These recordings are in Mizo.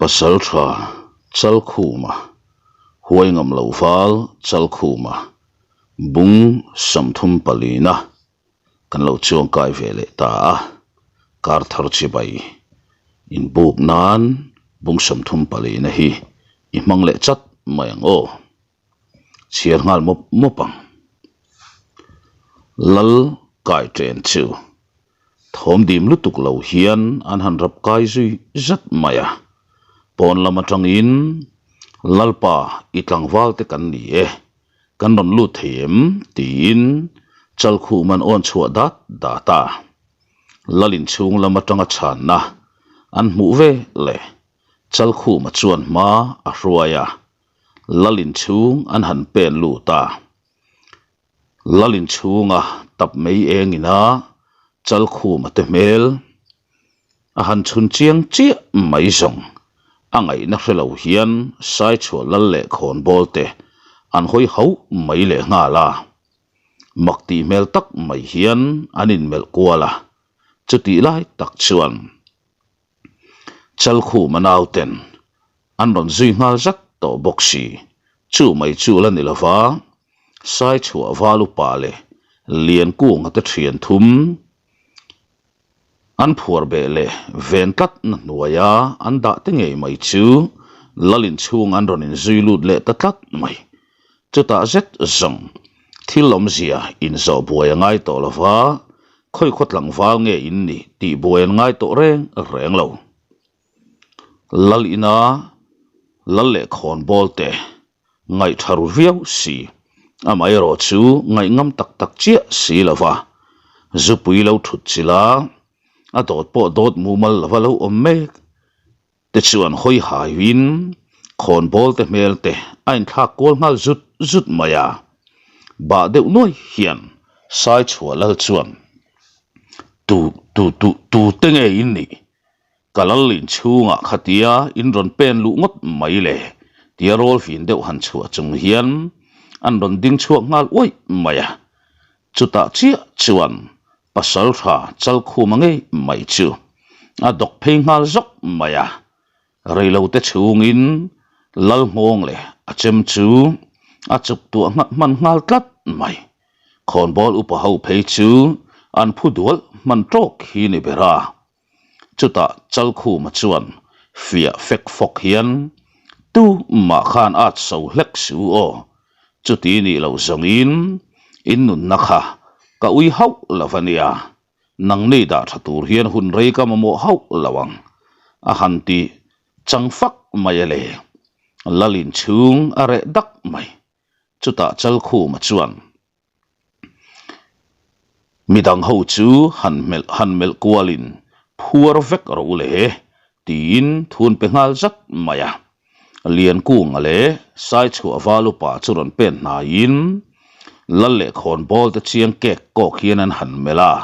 Pasalṭha Chalkhuma, Huai ngam lo val Chalkhuma, bung 30 palina kan lo chuangkai ve leh ta a, kar thar chibai inbuk nan bung 34 na hi i hmang leh chat mai ang aw. Chhiar nghal mawp mawp ang. Lal kai ṭen chu thawm dim lutuk lo hian an han rap kai zui zat mai a. Pawn lam aṭangin Lalpa i tlangval te kan ni e, kan rawn lut thei em? tiin Chalkhum an awn chhuah dat dat a. Lal inchhung lam aṭanga chhanna an hmuh ve leh Chalkhuma chuan hma a hruai a. Lal inchhung an han pen lut a, Lal inchhunga tap mai eng ina Chalkhuma te hmel a han chhun chiang chiah mai zawng a ngaihna hre lo hian Saichhuah Lal leh Khawnbawl te an hawi hauh mai leh nghal a, mak tih hmel tak mai hian an inmelh kual a, chutih lai tak chuan Chalkhuma nauten an rawn zui nghal zat tawh bawk si. Chu mai chu la ni lova, Saichhuah val upa leh Liankunga te thian thum an phuar beh leh ven tlatna hnuaia an dah te ngei mai chu Lal inchhung an rawn inzui lut leh ta tlat mai. Chutah zet zawng thil awmzia inzawh buai a ngai tawh lova, khawi khaw tlangval nge in nih tih buai an ngai tawh reng reng lo. Lal ina lal leh khawnbawl te ngaih tha ru viau si, amaherawh chu ngaih ngam tak tak chiah si lova zupui lo thut chilh a, a dawt pawh dawt mumal lova lo awm mek te chuan hawi haiin khawnbawl te hmel te a inthlak kual nghal zut zut mai a, bah deuh nuai hian Saichhuah lal chuan tu tu tu tu te nge in nih? Ka lal inchhungah khatia in rawn pen luh ngawt mai le tia rawl fin deuh han chhuah chung hian an rawn ding chhuak nghal uaih mai a. Chutah chiah chuan pasal tha Chalkhuma ngei mai chu a dawk phei nghal zawk mai a. Reilote chhungin lal nghawng leh a chem chu a chuk tuah nghat hman nghal tlat mai. Khawnbawl upa ho phei chu an phu dual hman tawk hi ni ber a. Chutah Chalkhuma chuan fiah fek fawk hian, Tu mah khan at so hlek su aw, chuti nih loh zawngin in nunna kha ka ui hauh lo a nia, nangni dah tha tur hian hun rei ka mamawh hauh lo ang, a han ti chang fak mai a le. Lal inchhung a reh dak mai. Chutah Chalkhuma chuan. Midang ho chu han melh han melh kualin phuar vek rawh u le tiin thun pe nghal zat mai a. Liankunga leh Saichhuah val upa chu rawn pen hnaiin Lal leh Khawnbawl te chiang kek kawk hian an han melh a.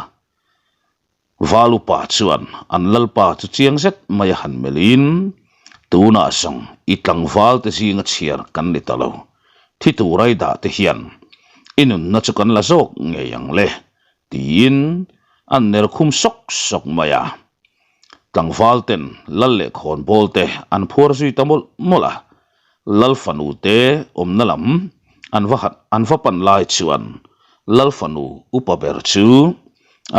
Val upa chuan an lalpa chu chiang zet mai a han melhin, Tunah zawng i tlangval te zinga chhiar kan ni ta lo. Thi tur ai dah te hian i nunna chu kan la zawk ngei ang le, tiin an ner khum sawk sawk mai a. Tlangval ten lal leh khawnbawl te an phuar zui ta mawlh mawlh a. Lal fanu te awmna lam an va han an va pan lai chuan Lal fanu upa ber chu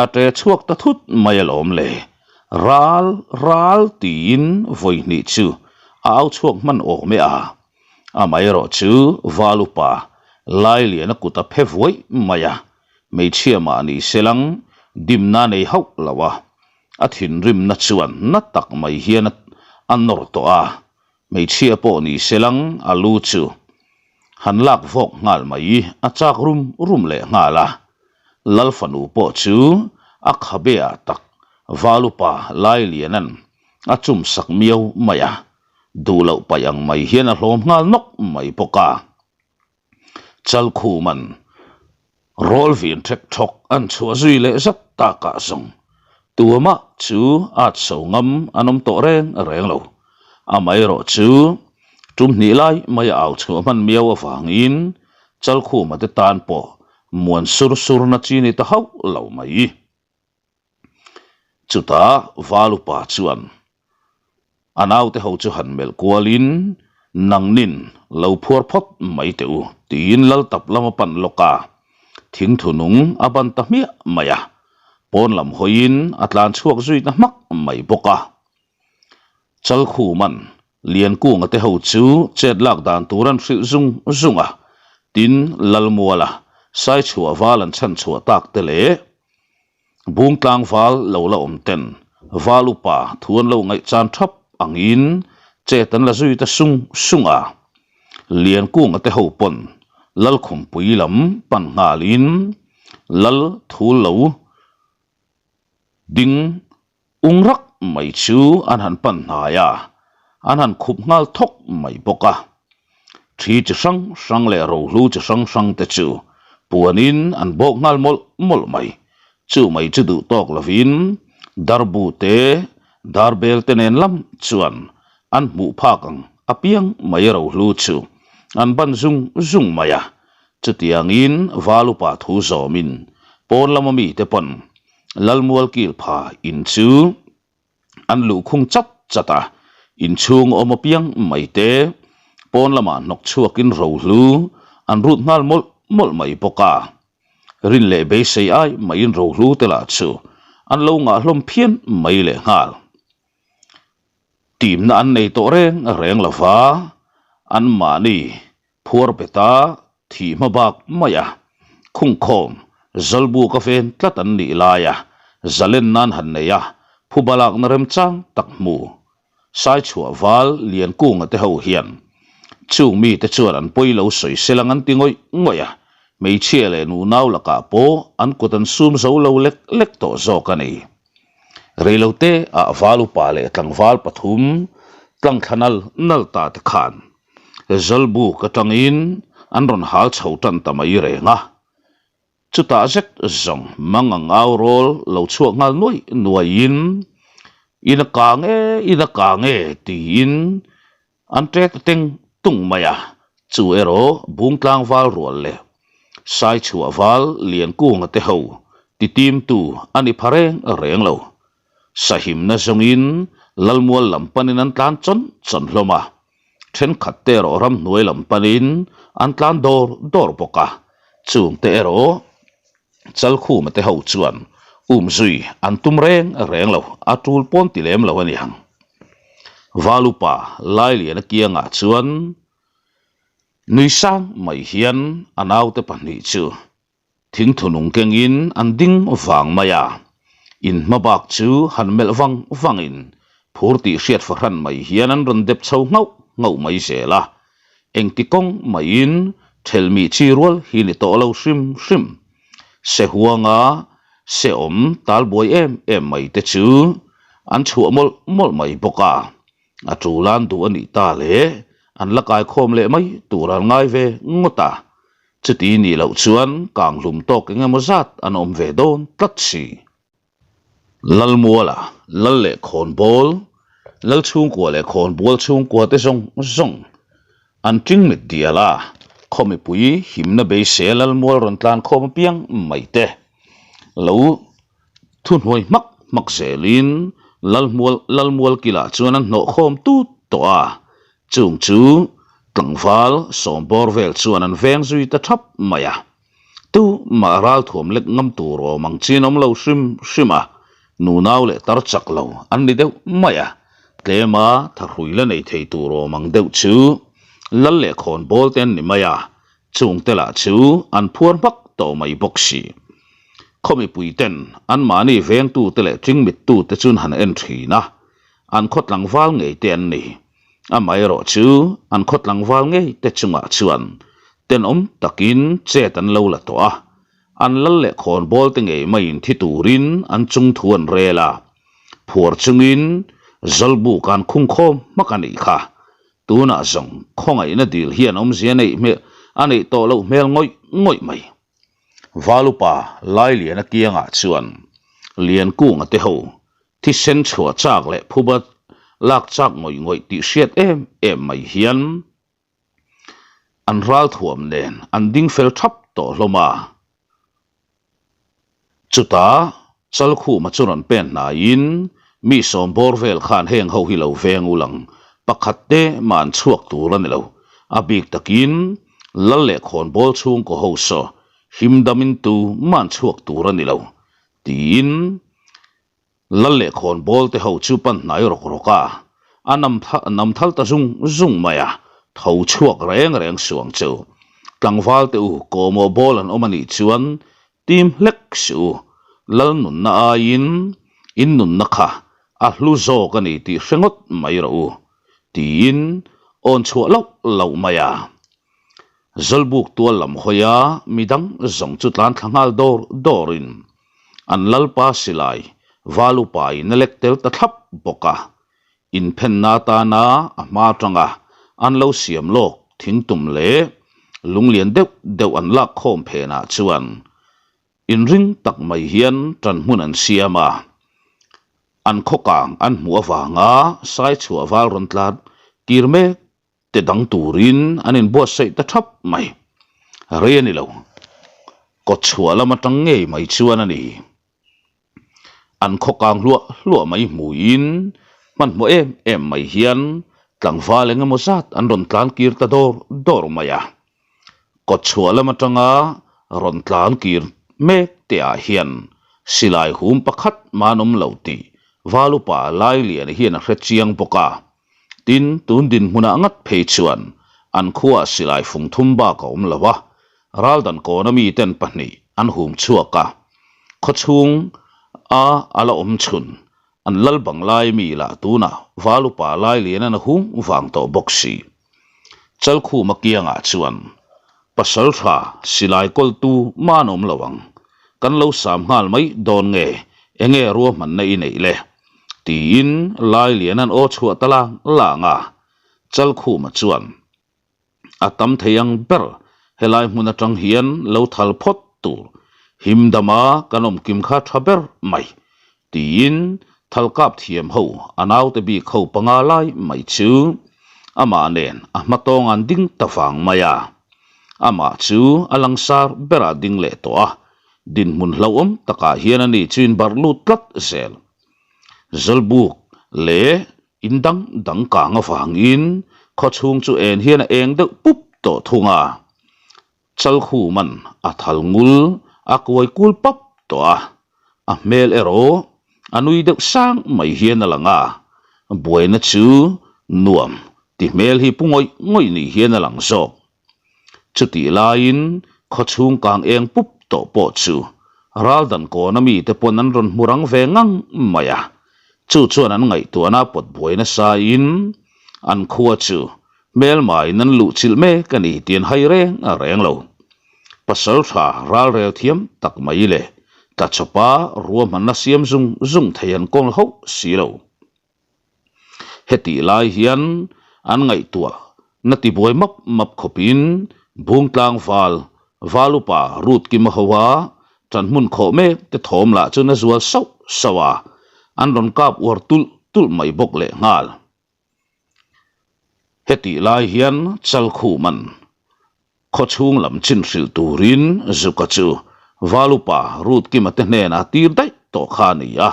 a ṭe chhuak ta thut mai alawm le, ral ral tiin vawi hnih chu a au chhuak hman awm e a. Amaherawh chu val upa Lailiana kut a phe vuai mai a, hmeichhia mah ni se lang dimna nei hauh lo a, a thinrimna chuan na tak mai hian a nawr tawh a, Hmeichhia pawh ni se lang a lu chu han lak vawk nghal mai a chak rum rum leh nghal a. Lal fanu pawh chu a khabe ah tak Valupa Lailiana'n a chum sak miau mai a, duh loh paih ang mai hian a hlawm nghal nawk mai bawk a. Chalkhuman rawl vin ṭhek ṭhawk an chhuah zui leh zat takah zawng tuamah chu at so ngam an awm tawh reng reng lo. Amaherawh chu tum hnih lai mai a au chhuah hman miau avangin Chalkhuma te tan pawh muan sur surna chi ni ta hauh lo mai. Chutah Valupa chuan. A naute ho chu han melh kualin, Nangnin lo phuar phawt mai teh u, tiin lal tap lam a pan lawk a. Thingthu nung a ban ta hmiah mai a. Pawn lam hawiin a tlan chhuak zui ta hmak mai bawk a. Chalkhuman Liankunga te ho chu chet lak dan tur an hrilh zung zung a, tin Lalmuala Saichhuah val an chhan chhuah tak te leh Bungtlang val lo la awm ten val upa thu an lo ngaih chan thap angin chet an la zui ta sung sung a. Liankunga te ho pawn Lalkhumpui lam pan nghalin Lal thu lo ding Ung rak mai chu an han pan hnai a, an han khup nghal thawk mai bawk a. Thi chi hrang hrang leh rohlu chi hrang hrang te chu puanin an bawk nghal mawlh mawlh mai. Chu mai chu duh tawk lovin darbu te, darbel te nen lam chuan an hmuh phak ang apiang mai rohlu chu an ban zung zung mai a. Chutiangin Valupa thu zawmin pawn lama mite pawn Lalmual kilpha in chu an luh khung chat chat a, inchhung awm apiang mai te pawn lamah hnawk chhuakin rohlu an rut nghal mawlh mawlh mai bawk a. Rin leh beisei ai maiin rohlu te lah chu an lo ngah hlawm phian mai leh nghal. Timna an nei tawh reng reng lova, anmahni Phuar beta thih hma bak mai a, khungkhawm Zawlbuk a ven tlat an nih laia zalen nan han nei a, phuba lakna remchang tak hmu. Saichhuah val Liankunga te ho hian chung mite chuan an pawi lo sawi sel ang an ti ngawih ngawih a, hmeichhia leh nunau lakah pawh an kut an sum zo lo lek lek tawh zawk a ni. Reilote ah val upa leh tlangval pathum tlangthla nal nal ta te khan Zawlbuk atangin an rawn hal chho tan ta mai reng a. Chutah zet zawng mangang au rawl lo chhuak nghal nuai nuaiin, In a kang e, in a kang e tiin an ṭek ta teng tung mai a. Chu erawh Bungtlang val rual leh Saichhuah val Liankunga te ho titimtu a ni pha reng reng lo. Sahimna zawngin Lalmual lam panin an tlan chawn chawn hlawm a, thenkhat te erawh ramhnuai lam panin an tlan dawr dawr bawk a, chungte erawh Chalkhuma te ho chuan umzui an tum reng reng lo, a tul pawn ti lem lo a ni ang. Valupa Lailiana kiangah chuan nui sang mai hian a naute pahnih chu Thingthunung kengin an ding vang mai a, in hma bak chu han melh vang vangin phur tih hriat fahran mai hian an rawn dep chho nghauh nghauh mai zel a, engti kawng maiin thelmih chi rual hi ni tawh lo hrim hrim. Se huanga se awm talbuai em em mai te chu an chhuah mawlh mawlh mai bawk a, a tulan duh a nih ta le an la kaikhawm leh mai tur an ngai ve ngawt a. Chuti nih loh chuan kanghlum tawk eng emaw zat an awm ve dawn tlat si. Lalmuala, Lal leh Khawnbawl, Lal chhungkua leh Khawnbual chhungkua te zawng zawng an ṭing mit dial a, khaw mipui himna beisei a Lalmual rawn tlan khawm apiang mai te lo Thuhnuai hmak hmak zelin Lalmual Lalmual kilah chuan an hnawh khawm tut tawh a, chung chu tlangval sawmbawr vel chuan an veng zui ta thap mai a. Tumah ralthuam lek ngam tur awm ang chin awm lo hrim hrim a, nunau leh tar chak lo an ni deuh mai a, tlema thahrui la nei thei tur awm ang deuh chu Lal leh khawnbawl te an ni mai a, Chungte lah chu an phuar hmak tawh mai bawk si. Khaw mipuiten anmahni vengtute leh ṭingmittute chu an han en ṭhin a, an khaw tlangval ngei te an ni. Amaherawh chu an khaw tlangval ngei te chungah chuan tenawm takin chet an lo la tawh a, an lal leh khawnbawl te ngei maiin thi turin an chungthu an rel a, phuar chungin Zawlbuk an khungkhawm hmak a nih kha. Tunah zawng khawngaihna dil hian awmzia neih hmel a neih tawh loh hmel ngawih ngawih mai. Valupa Lailiana kiangah chuan Liankunga te ho thisen chhuah chak leh phuba lak chak ngawih ngawih tih hriat em em mai hian an ralthuam nen an ding fel thap tawh hlawm a. Chutah Chalkhuma chu rawn pen hnaiin. Mi sawmbawr vel khan heng ho hi lo veng ul ang, pakhat te mah an chhuak tur a ni lo. A bik takin Lal leh khawnbawl chhungkaw ho saw him damin tu mah an chhuak tur a ni lo, tiin Lal leh khawnbawl te ho chu pan hnai rawk rawk a, a nam thal ta zung zung mai a, tho chhuak reng reng suang chu. Tlangval te u kawmawh bawl an awm a nih chuan Tim hlek suh u, Lal nunna aiin in nunna kha a hlu zawk a ni tih hre ngawt mai rawh u, tiin awn chhuah loh loh mai a. Zawlbuk tual lam hawia midang zawng chu tlan thla nghal dawr dawrin an Lalpa silai val upain a lek tel ta thlap bawk a. Inphenna atana a hma atanga an lo siam lawk thingtum leh lunglian deuh deuh an lak khawm phenah chuan inring tak mai hian tan hmun an siam a, an khawkang an hmuh avanga saichhuah val rawn tlat kir mek te dang turin an inbuatsaih ta thap mai. Rei a ni lo, kawtchhuah lam atang ngei mai chuan a ni. An khaw kang hluah hluah mai hmuin hmanhmawh em em mai hian tlangval eng emaw zat an rawn tlan kir ta dawr dawr mai a. Kawtchhuah lam atanga rawn tlan kir mek te ah hian silai hum pakhat mah an awm lo tih Valupa Lailiana hian a hre chiang bawk a. Tin, tun dinhmunah ngat phei chuan an khuaah silai fung thum bak a awm lo a, raldan kawna miten pahnih an hum chhuak a, khawchhung a a la awm chhun an lal bang lai mi lah tunah val upa lai lian an a hum vang tawh bawk si. Chalkhuma kiangah chuan pasal tha silai kawltu mah an awm lo ang, kan lo sam nghal mai dawn nge enge ruahmanna i neih le? Tiin Lailiana'n aw chhuah ta lang lang a, Chalkhuma chuan a tam thei ang ber helai hmun atang hian lo thal phawt tur him dama kan awm kim kha tha ber mai tiin thal kap thiam ho a naute bik ho panga lai mai chu amah nen a hma tawng an ding ta vang mai a, amah chu a langsar berah ding leh tawh a, Dinhmun hlauhawm takah hian ani chu inbarh lut tlat zel. Zawlbuk leh in dang dang kang avangin khawchhung chu en hian a eng deuh pup tawh thung a. Chalkhuman a thal ngul a kuai kul pap tawh a, a hmel erawh a nui deuh sang mai hian a lang a, buaina chu nuam ti hmel hi pu ngawih ngawih ni hian a lang zawk. Chutih laiin khawchhung kang eng pup tawh pawh chu raldan kawna mite pawn an rawn hmu rang ve ngang mai a, chu chuan an ngaihtuahna pawt buai nasain an khua chu hmelmaiin an luhchilh mek a ni tih an hai reng a reng lo. Pasaltha ralrel thiam tak mai leh tlachawpa ruahmanna siam zung zung thei an kawl hauh si lo. Hetih lai hian an ngaihtuah na tibuai map map khawpin Bungtlang val, val upa Ruth Kima hoa ṭan hmun khawh mek te thawm lah chu na zual sauh sauh a, an rawn kap uar tulh tulh mai bawk lehnghal. Hetih lai hian Chalkhuman Khawchhung lam chin hrilh turin Zuka chu Val upa Ruth Kima te hnenah tir daih tawh kha a ni a.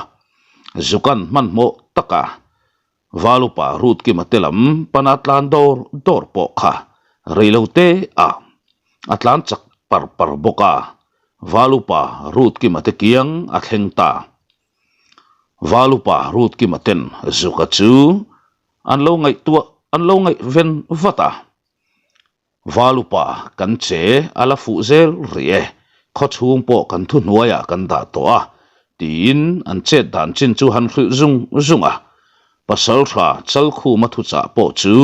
Zuka'n hmanhmawh taka Val upa Ruth Kima te lam pana tlan dawr dawr pawh kha rei lo te ah a tlan chak par par bawk a, Val upa Ruth Kima te kiang a thleng ta. Val upa Ruth Kima ten Zuka chu an lo ngaihtuah an lo ngaihven vat a. Val upa kan che a la fuh zel rih e, khawchhung pawh kan thuhnuaiah kan dah tawh a, tiin an chet dan chin chu han hrilh zung zung a. Pasaltha Chalkhuma thuchah pawh chu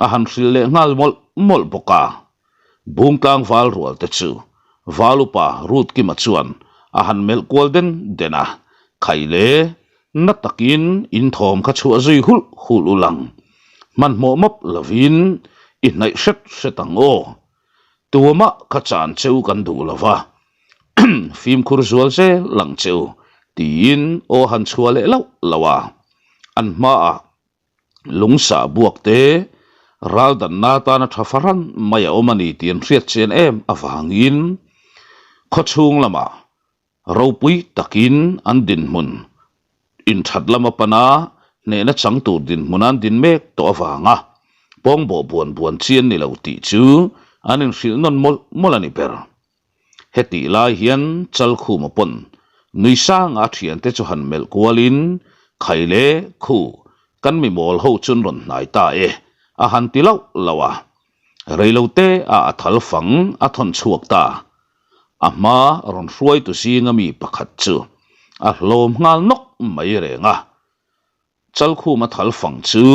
a han hrilh leh nghal mawlh mawlh bawk a. Bungtlang val rual te chu Val upa Rutkima chuan a han melh kual den den a, Khaile Na takin in thawm kha chhuah zui hulh hulh u lang. Hmanhmawh map lovin i hnaih hret hret ang aw. Tuamah kha chan cheu kan duh lo va, fimkhur zual zel lang cheu tiin aw han chhuah leh loh loh a. An hmaah lungsa buak te ral danna atana tha fahran mai a awm a ni tih an hriat chian em avangin khawchhung lamah Ropui takin an dinhmun Inthat lama pana hnehna chang tur dinhmun an din mek tawh avanga pawngbawh buan buan chi an ni lo tih chu an inhrilh nawn mawlh mawlh a ni ber. Hetih lai hian Chalkhuma pawn nui sanga a thiante chu han melh kualin Khai le khu kan mi mawl ho chu an rawn hnai ta e a han ti lauh lauh a. Reilote ah a thal fang a thawn chhuak ta. A hma rawn hruaitu zinga mi pakhat chu a hlawm nghal nawk mai reng a. Chalkhuma thal fang chu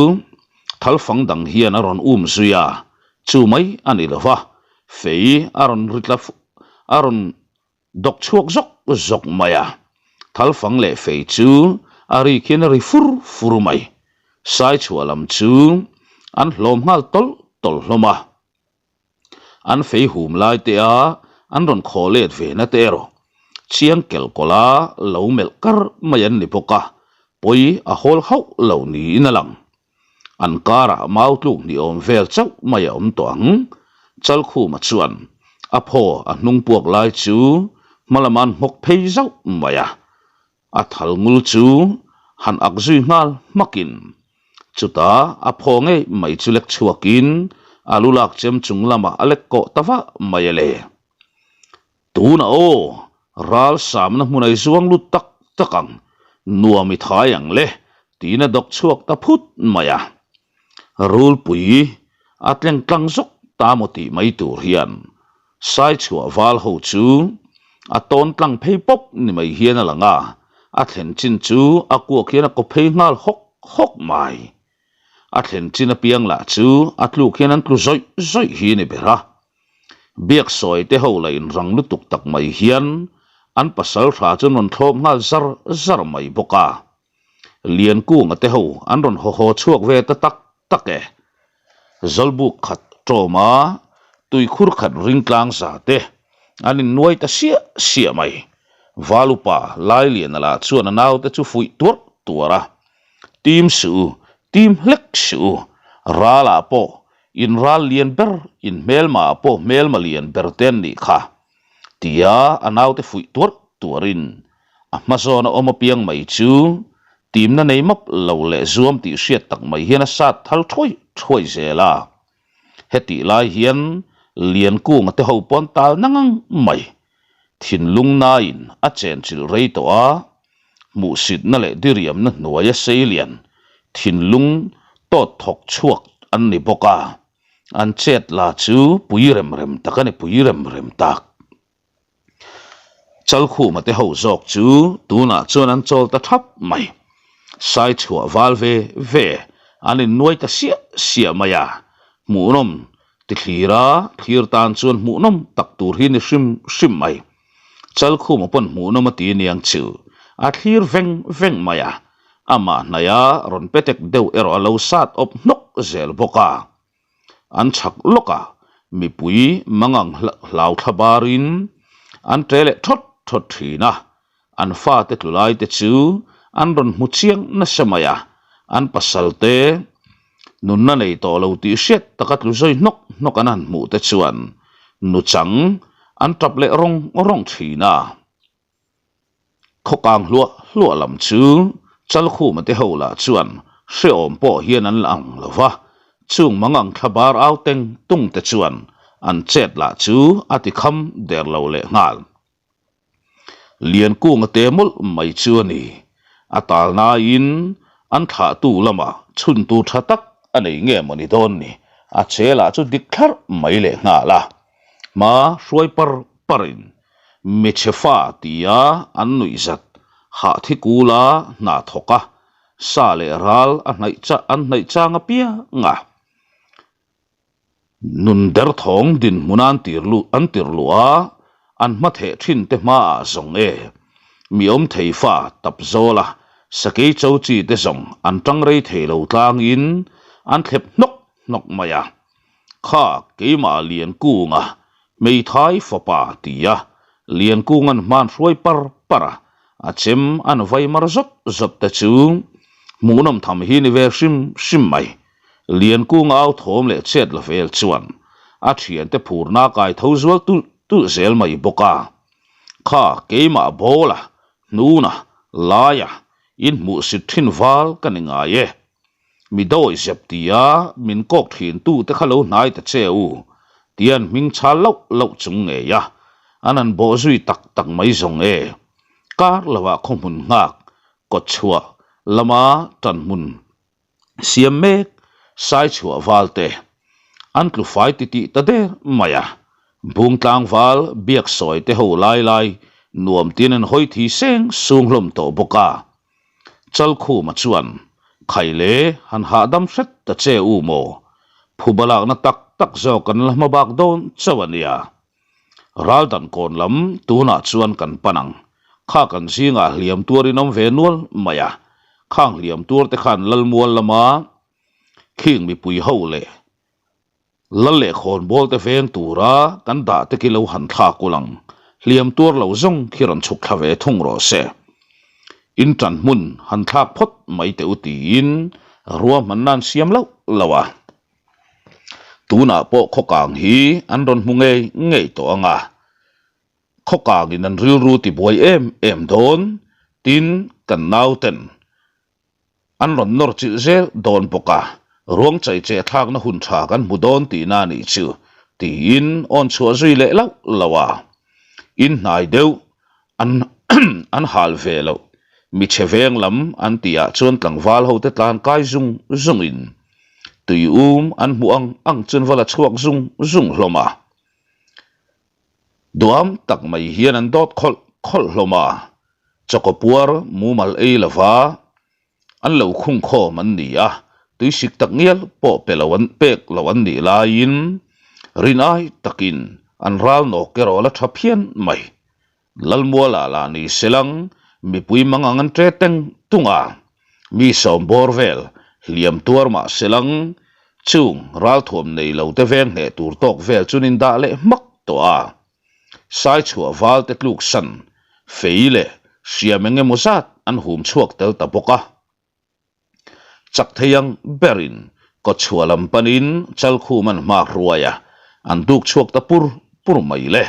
thal fang dang hian a rawn um zui a, chu mai a ni lo va, fei a rawn ri tla a rawn dawk chhuak zawk zawk mai a. Thal fang leh fei chu a rik hian a ri fur fur mai. Saichhuah lam chu an hlawm nghal tawlh tawlh hlawm a. An fei hum lai te a an rawn khaw let ve na te erawh chiang kelh kawlh a lo melh kar mai an ni bawk a, pawi a hawl hauh lo niin a lang. An karah mau tluk ni awm vel chauh mai a awm tawh ang. Chalkhuma chuan a phaw a hnung puak lai chu hma lama an nghawk phei zauh mai a. A thal ngul chu han ak zui nghal hmakin chutah a phaw ngei mai chu lek chhuakin a lu lak chem chung lamah a lek kawh ta vah mai a le. Tunah aw, ral samna hmun a i zuang lut tak tak ang, nuam i thai ang le, tiin a dawk chhuak ta phut mai a. Rulpui a tleng tlang zawk ta maw tih mai tur hian Saichhuah val ho chu a tawn tlang phei pawp ni mai hian a lang a, a thlen chin chu a kuak hian a kaw phei nghal hawk hawk mai. A thlen chin apiang lah chu a tluk hian an tlu zawih zawih hi a ni ber a. Biaksawi te ho la inrang lutuk tak mai hian an pasal hra chu an rawn thlawp nghal zar zar mai bawk a. Liankunga te ho an rawn haw haw chhuak ve ta tak tak e. Zawlbuk khat ṭawm a, tuikhur khat ring tlang za te an innuai ta siah siah mai. Valupa Lailiana lah chuan a naute chu fuih tuarh tuarh a, Tim suh u, tim hlek suh u, ralah pawh in ral lian ber, in hmelma ah pawh hmelma lian ber te an nih kha. Tia a naute fuih tuarh tuarhin a hma zawna awm apiang mai chu timna nei map lo leh zuam tih hriat tak mai hian a sat thal thuai thuai zel a. Hetih lai hian Liankunga te ho pawn tal na ngang mai. Thinlung nain a chenchilh rei tawh a, hmuhsitna leh diriamna hnuaia seilian thinlung tawt thawk chhuak an ni bawk a. An chet la chu pui rem rem tak a ni, pui rem rem tak. Chalkhuma te ho zawk chu tunah chuan an chawl ta thap mai. Saichhuah val ve ve an innuai ta siah siah mai a, hmuhnawm ti thlir a, thlir tan chuan hmuhnawm tak tur hi ni hrim hrim mai. Chalkhuma pawn hmuhnawm a ti aniang chu a thlir veng veng mai a, amah hnaia rawn petek deuh erawh a lo sat awp hnawk zel bawk a. An chhak lawk a, mipui mangang hlau thla barin an ṭe leh ṭhawt ṭhawt ṭhin a, an fate tlu lai te chu an rawn hmu chiang nasa mai a, an pasal te nunna nei tawh lo tih hriat taka tlu zawi hnawk hnawk an han hmuh te chuan nuchang an ṭap leh rawng rawng ṭhin a. Khawkang hluah hluah lam chu Chalkhuma te ho lah chuan hrehawm pawh hian an la ang lo va, chung mangang thla bar au teng tung te chuan an chet lah chu a ti kham der lo leh nghal. Liankunga te mawlh mai chu a ni. A talnain an thlahtu lamah chhun tur tha tak a nei nge maw ni dawn ni, a che lah chu dik thlarh mai leh nghal a. Hma hruai par parin Michhe fa tia an nuih zat hah thi kula hna thawk a, sa leh ral a hnaih chah an hnaih chang apiang a. Nun derthawng dinhmun an tir luh an tir luh a, an hma theh thin te hmaah zawng e. Mi awm thei fa tap zawl a, sakei cho chi te zawng an tang rei thei lo tlangin an thlep hnawk hnawk mai a. Kha keimah Liankunga hmeithai fapa tia Liankunga'n hman hruai par par a, a chem an vai mar zawt zawt te chu hmuhnawm tham hi ni ve hrim hrim mai. Liankunga au thawm leh chet la vel chuan a thiante phurna kai tho zual tulh tulh zel mai bawk a. Kha keimah Bawla, Hnuna, Laia. In hmuhsit thin val ka ni ngai e. Mi dawi zep tia min kawk thin tu te kha lo hnai ta che u, tia an hming chhal loh loh chung ngei a, an han bawh zui tak tak mai zawng e. Kar lovah khawhmun nghak kawtchhuah lama tanhmun siam mek Saichhuah val te an tlu fai titih ta der mai a, Bungtlang val biak sawi te ho lai lai nuam tin an hawi thi seng sung hlawm tawh bawk a. Chalkhuma chuan, Khaile han hahdam hret ta che u maw? Phuba lakna tak tak zawk an la hma bak dawn chauh a nia. Raldan kawn lam tunah chuan kan pan ang. Kha kan zingah hliam tuar in awm ve nual mai a. Khang hliam tuar te khan Lalmual lama khing mipui ho leh Lal leh khawnbawl te veng tura kan dah te khi lo han thlak ul ang. Hliam tuar lo zawng khi rawn chhuk thla ve thung rawh se. In tan hmun han thlak phawt mai teh u tiin ruahmanna an siam loh loh a. Tunah pawh khawkang hi an rawn hmu ngei ngei tawh ang a, khawkangin an rilru tibuai em em dawn, tin kan nauten an rawn nawr chilh zel dawn bawk a, ruang chai che thlakna hun tha kan hmu dawn tihna a nih chu tiin awn chhuah zui leh lauh lauh a, in hnai deuh an an hal ve loh. Michhe veng lam an tih ah chuan tlangval ho te tlan kai zung zung in tui um an hmuh ang ang chuan va la chhuak zung zung hlawm a. Duam tak mai hian an dawt khawlh khawlh hlawm a, chawkaw puar mumal ei lova An lo khung khawm an ni a, tuisik tak ngial pawh pe lo an pek lo an nih laiin rinai takin an ral nawk erawh la tha phian mai. Lalmuala lah ni selang mipui mangang an ṭe teng tung a, mi sawm bawr vel hliam tuar mah selang chung ralthuam nei lo te veng hneh tur tawk vel chuan indah leh hmak tawh a. Saichhuah val te tluk san, fei leh hriam eng emaw zat an hum chhuak tel ta bawk a. Chak thei ang berin kawtchhuah lam panin Chalkhum an hma hruai a, an duk chhuak ta pur pur mai le.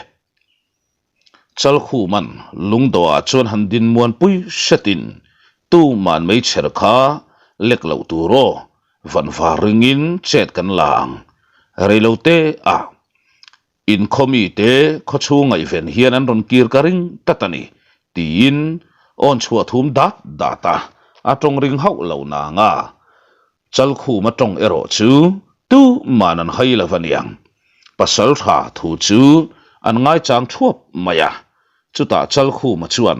Chalkhuman lungdawhah chuan han din muanpui hretin tuman meichher kha lek loh tur aw, vanvar ringin chet kan la ang. Reilote ah Inkhaw mite khawchhung ngaihven hian an rawn kir ka ring tlat a ni, tiin awn chhuah thum dat dat a, a tawng ring hauh lo nang a. Chalkhuma tawng erawh chu tuman an hai lo aniang. Pasal tha thu chu an ngaichang thuap mai a, chutah Chalkhuma chuan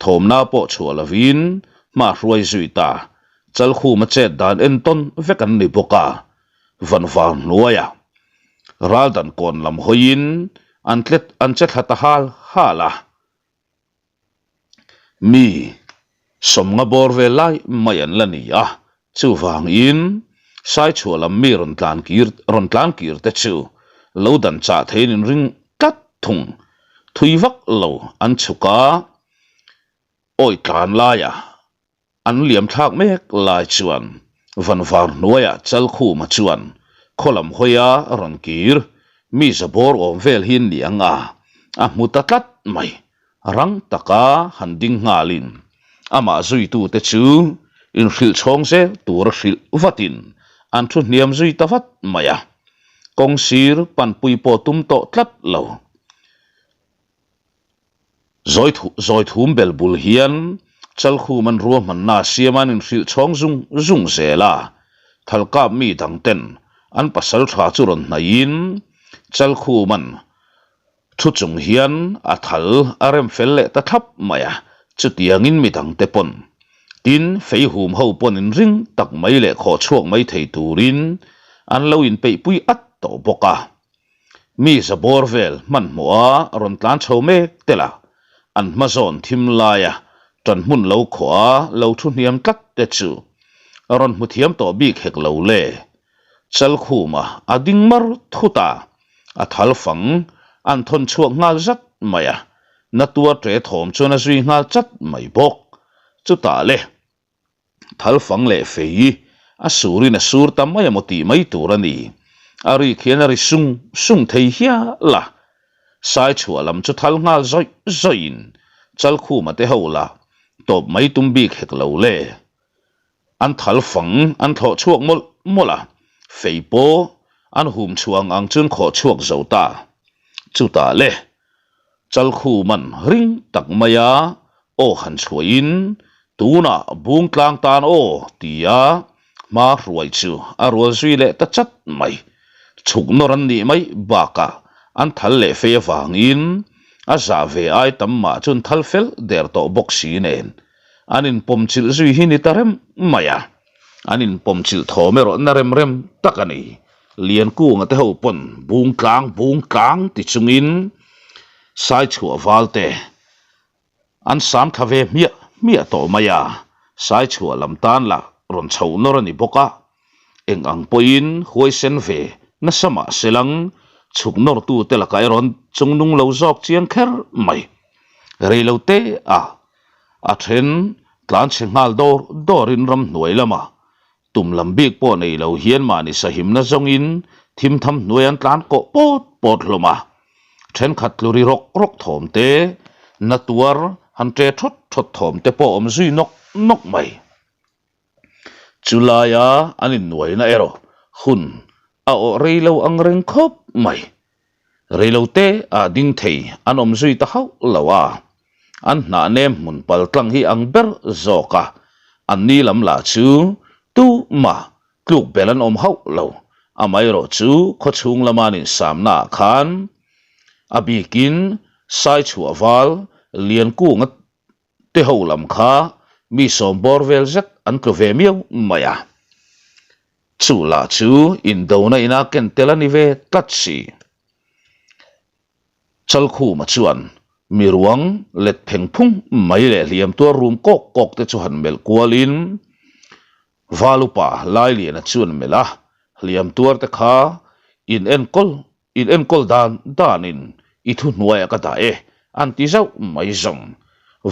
thawmna pawh chhuah lovin hma hruai zui ta. Chalkhuma chet dan entawn vek an ni bawk a, Vanvar hnuaiah raldan kawn lam hawiin an tlet an che thla ta hal hal a. Mi sawmnga bawr vel lai mai an la ni a, chuvangin Saichhuah lam mi rawn tlan kir rawn tlan kir te chu lo dan chah theiin inring tlat thung. Thui vak lo an chhuk a, awi tlan laiah An liam thlak mek lai chuan vanvar hnuaiah Chalkhuma chuan khaw lam hawia rawn kir, mi zabawr awm vel hi ni ang a, a hmu ta tlat mai. Rang taka han ding nghalin amah zuitute chu inhrilh chhawng zel tura hrilh vatin an thu hniam zui ta vat mai a. Kawng sir panpui pawh tum tawh tlat lo. Zawi thum bel bul hian Chalkhum an ruahmanna siam an inhrilh chhawng zung zung zel a, Thalkap mi dang ten an pasal tha chu rawn hnaihin Chalkhum an thu chung hian a thal a rem fel leh ta thlap mai a, chutiangin mi dang te pawn tin feihum ho pawn inring tak mai leh khawh chhuak mai thei turin an lo inpeihpui at tawh bawk a. Mi zabawr vel hmanhmawh a rawn tlan chho mek tel a, an hma zawn thim laia ṭan hmun lo khawh a lo thu hniam tlat te chu a rawn hmu thiam tawh bik hek lo le. Chalkhuma a ding mar thut a, a thal fang an thawn chhuak nghal zat mai a, na tuar ṭe thawm chuan a zui nghal chat mai bawk. Chutah le. Thal fang leh fei a surin a sur ta mai emaw tih mai tur a ni. A rik hian a ri sung sung thei hial a. Sai chhuah lam chu thal nghal zawih zawihin Chalkhuma te ho la. Tawp mai tum bik hek lo le. An thal fang an thlawh chhuak mawlh mawlh a, fei pawh an hum chhuang ang chuan khawh chhuak zo ta. Chutah le, Chalkhuman ring tak maia aw han chhuahin tunah bung tlang tan aw tia hma hruai chu a rual zui leh ta chat mai. Chhuk nawr an nih mai bakah an thal leh fei avangin a zah ve ai tam mah chuan thal fel der tawh bawk si nen an inpawm chilh zui hi ni ta rem mai a. An inpawm chilh thawm erawh na rem rem tak a ni. Liankunga te ho pawn bung tlang bung tlang ti chungin Saichhuah valte An sam thla ve hmiah hmiah tawh mai a, Saichhuah lam tan lah rawn chho nawr a ni bawk a. Eng ang pawhin huaisen ve nasa mah se lang chhuk nawrtute lakah erawh an chungnung lo zawk chiang kher mai. Rei lo te a, a then tlan chhe nghal dawr dawrin ramhnuai lamah Tum lam bik pawh nei lo hian mahni sahimna zawngin thim tham hnuai an tlan kawh pawt pawt hlawm a. Thenkhat tlu ri rawk rawk thawm te, na tuar han ṭe thawt thawt thawm te pawh awm zui nawk nawk mai. Chu laia an innuaina erawh hun a awh rei lo ang reng khawp mai. Reilote ah ding thei an awm zui ta hauh lo a, an hnah nem hmun pal tlang hi ang ber zawk a, an ni lam lah chu tu mah tluk bel an awm hauh lo, amaherawh chu khawchhung lama an insamna ah khan a bikin Saichhuah val Liankunga te ho lam kha mi sawm bawr vel zet an tlu ve miau mai a, chu lah chu indona ina ken tel a ni ve tlat si. Chalkhuma chuan mi ruang let pheng phung mai leh hliam tuar rum kawk kawk te chu han melh kualin Valupa Lailiana chuan melh a, hliam tuar te kha in enkawl In enkawl dan danin i thuhnuaiah ka dah e, an ti zauh mai zawng.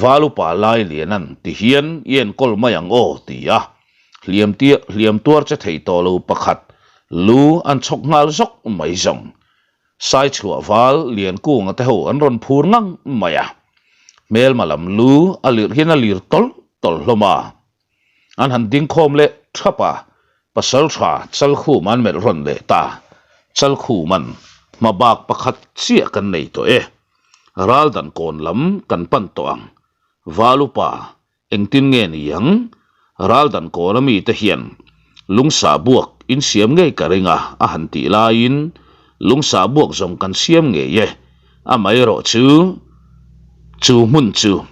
Val upa lai lianan ti hian i enkawl mai ang aw ti a, hliam hliam tuar che thei tawh lo pakhat lu an chhawk nghal zawk mai zawng. Saichhuah val Liankunga te ho an rawn phur ngang mai a, hmelma lam lu a lirh hian a lir tawlh tawlh hlawm a. An han ding khawm leh thap a, Pasaltha Chalkhum an melh rawn leh ta. Chalkhuman hma bak pakhat chiah kan nei tawh e. Raldan kawn lam kan pan tawh ang. Valupa, engtin nge ni ang? Raldan kawn a mite hian lungsa buak in siam ngei ka ring a, a han tih laiin lungsa buak zawng kan siam ngei e. Amaherawh chu, chu hmun chu.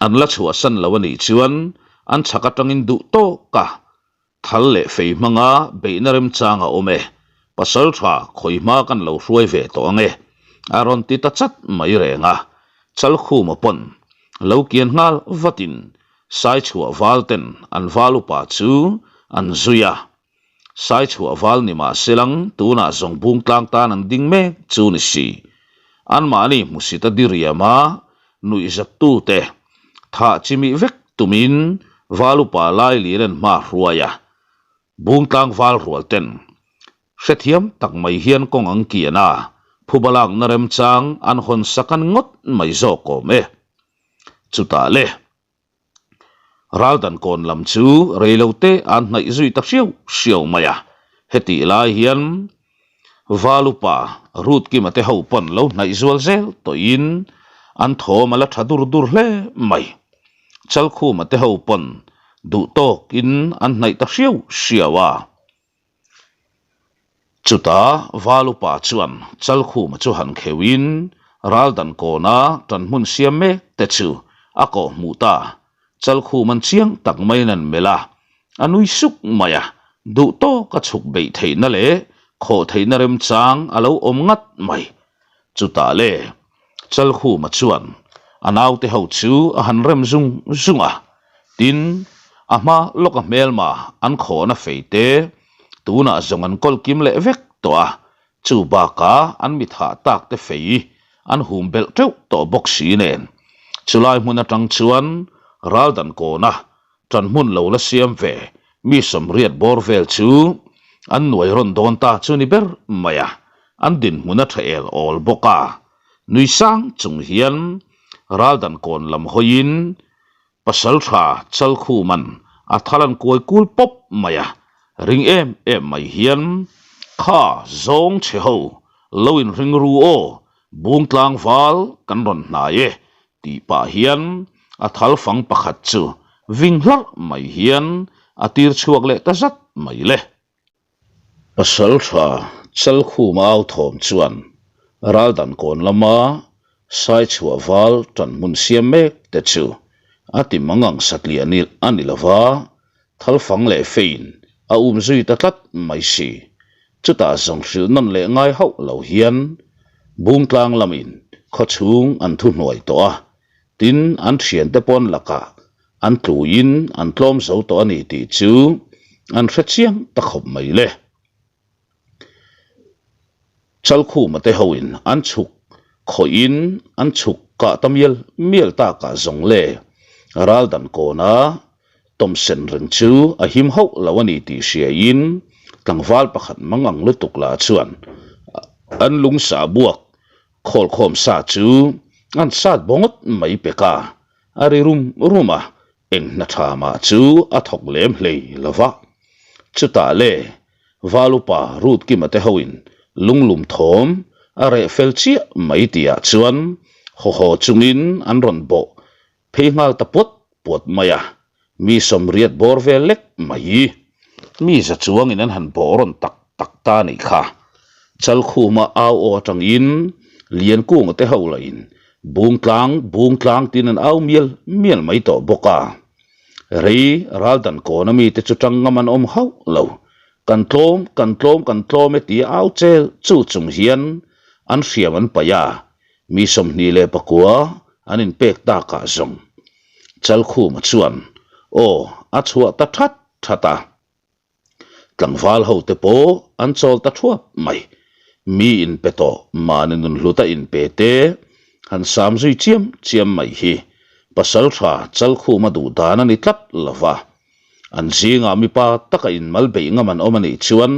An la chhuahsan lo a nih chuan an chhak atangin duh tawk a, thal leh fei hmanga beihna remchang a awm e, pasal tha khawi hma kan lo hruai ve tawh ang e, a rawn ti ta chat mai reng a. Chalkhuma pawn lo kian nghal vatin Saichhuah val ten an val upa chu an zui a. Saichhuah val ni mah selang tunah zawng bung tlang tan an ding mek chu ni si. Anmahni hmusit a diriam a, nuihzattute thah chimih vek tumin val upa Lailian an hma hruai a. Bung tlang val rual ten hrethiam tak mai hian kawng ang kian a, phuba lakna remchang an hawn sak an ngawt mai zawk awm e. Chutah le. Raldan kawn lam chu reilote an hnaih zui ta hriau hriau mai a, hetih lai hian Valupa Rutkima te ho pawn lo hnaih zual zel tawhin an thawm a la tha dur dur hle mai. Chalkhuma te ho pawn duh tawkin an hnaih ta hriau hriau a. Chutah Valupa chuan Chalkhuma chu han kheuhin Raldan kawna tan hmun siam mek te chu a kawh hmuh ta. Chalkhum an chiang tak maiin an melh a, a nui suk mai a, duh tawka chhuk beih theihna leh khawh theihna remchang a lo awm ngat mai. Chutah le Chalkhuma chuan a naute ho chu a han rem zung zung a, tin, a hma lawka hmelma an khawhna fei te tunah zawng an kawl kim leh vek tawh a, chu bakah an mi thah tak te fei an hum belh teuh tawh bawk si nen. Chulai hmun atang chuan Raldan kawna ṭan hmun lo la siam ve mi sawmriat bawr vel chu an nuai rawn dawn ta chu ni ber mai a, an dinhmun a ṭha el awl bawk a. Nui sang chung hian Raldan kawn lam hawiin. Pasalṭha Chalkhuma'n a thal an kuai kul pawp mai a, ring em em mai hian, Kha zawng chhe ho, lo inring ru aw, bung tlangval kan rawn hnai e, tih pah hian a thal fang pakhat chu ving hlarh mai hian a tir chhuak leh ta zat mai le. Pasalṭha Chalkhuma au thawm chuan Raldan kawn lama Saichhuah val ṭan hmun siam mek te chu a ti mangang satliah ni a ni lova, thalfang leh fein a um zui ta tlat mai si. Chutah zawng hrilh nawn leh ngai hauh lo hian Bungtlang lamin khawchhung an thuhnuai tawh a, tin an thiante pawn lakah An tluin an tlawm zo tawh a ni tih chu an hre chiang ta khawp mai le. Chalkhuma te hoin an chhuk khawhin an chhuk kah ta mial mial takah zawng le. Raldan kawna tawmsen reng chu a him hauh lo a ni tih hriain tlangval pakhat mangang lutuk lah chuan an lungsa buak khawlkhawm sa chu an sat bawngawt mai pek a. A ri rum rum a, eng hna tha mah chu a thawk lem hlei lo va. Chutah le, Val upa Ruth Kima te hoin lunglum thawm a reh fel chiah mai tihah chuan haw haw chungin an rawn bawh phei nghal ta puat puat mai a, mi sawmriat bawr vel lek mai. Mi za chuangin an han bawh rawn tak tak ta a nih kha. Chalkhuma au aw atangin Liankunga te ho lahin Bungtlang, Bungtlang tiin an au mial mial mai tawh bawk a. Rei Raldan kawna mite chu tang ngam an awm hauh lo. Kan tlawm, kan tlawm, kan tlawm e tia au chel chu chung hian an hriam an paih a, mi 29 an inpek takah zawng. Chalkhuma chuan aw a chhuah ta that that a. Tlangval ho te pawh an chawl ta thuap mai. Mi inpe tawh mahni nun hluta inpe te han sam zui chiam chiam mai hi Pasaltha Chalkhuma duh dan a ni tlat lo va. An zingah mipa taka inmal beih ngam an awm a nih chuan